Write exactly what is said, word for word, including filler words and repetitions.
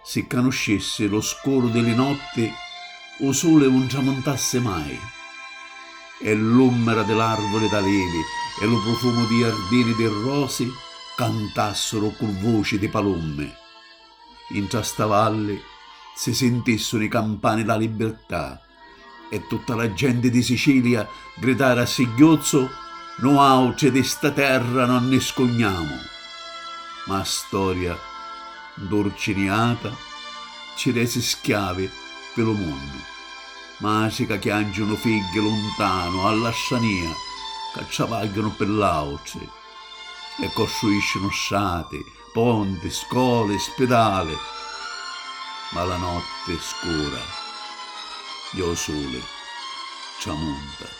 Si canuscissi lu scuru di li notti, u suli un tramuntassi mai, e l'ummera di l'arvuli d'alivi e lu prufumu di jardini di rosi cantassiru cu vuci di palummi. Intra sta valli si sintissunu i campani dâ libirtà, e tutta la genti di Sicilia gridari a sigghiuzzu: "Nuautri di sta terra non ni scugnamu." Ma a storia, ndurciniata, ci resi schiavi pi lu munnu. Matri ca chianciunu figghi luntanu, alla strania, ca travagghiunu pi l'autri, e costruiscinu strati, ponti, scoli, spidali. Ma la notti scura, e u suli tramunta.